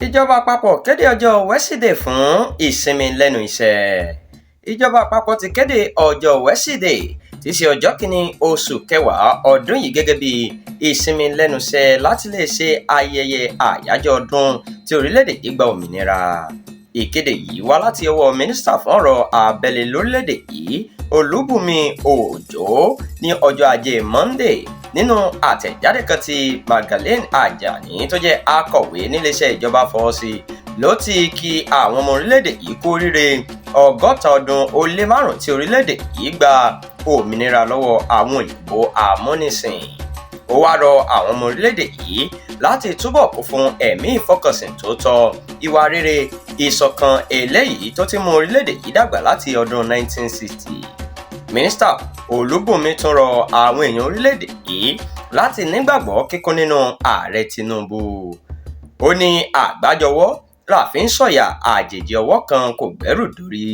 Ìjọba àpapọ̀ kéde ọjọ́ wẹ́sídẹ̀ẹ́ fún ìsinmi lẹ́nu iṣẹ́. Ìjọba àpapọ̀ ti kéde ọjọ́ wẹ́sídẹ̀ẹ́ tí í ṣe ọjọ́ kìíní oṣù kẹwàá ọdún yìí gẹ́gẹ́ bí ìsinmi lẹ́nu iṣẹ́ láti lè ṣe ayẹyẹ àyájọ́ ọdún tí orílẹ̀-èdè yìí gba òmìnira. Ìkéde yìí wá láti ọwọ́ mínísítà fún ọ̀rọ̀ abẹ́lé lórílẹ̀-èdè yìí, Olúbùnmi Òjó, ní ọjọ́ Ajé Monday. Nínú àtẹ̀jáde kan tí Magdalene Ajani tó jẹ́ akọ̀wé níléeṣẹ́ ìjọba fọwọ́ sí ló ti kí àwọn ọmọ orílẹ̀-èdè yìí kú oríire 65 ọdún tí orílẹ̀-èdè yìí gba òmìnira lọ́wọ́ àwọn òyìnbó amúnisìn. Ó wá rọ àwọn ọmọ orílẹ̀-èdè yìí láti túbọ̀ kún fún ẹ̀mí ìfọkànsìn tó tọ́, ìwà rere, ìṣọ̀kan eléyìí tó ti mú orílẹ̀-èdè yìí dàgbà láti ọdún 1960. Mínísítà Olúbùnmi tún rọ àwọn èèyàn orílẹ̀-èdè yìí láti nígbàgbọ́ kíkún nínú Ààrẹ Tinubu. Ó ní àgbájọwọ́ la fi ń sọ̀yà, àjèjì ọwọ́ kan kò gbẹ́rù dórí.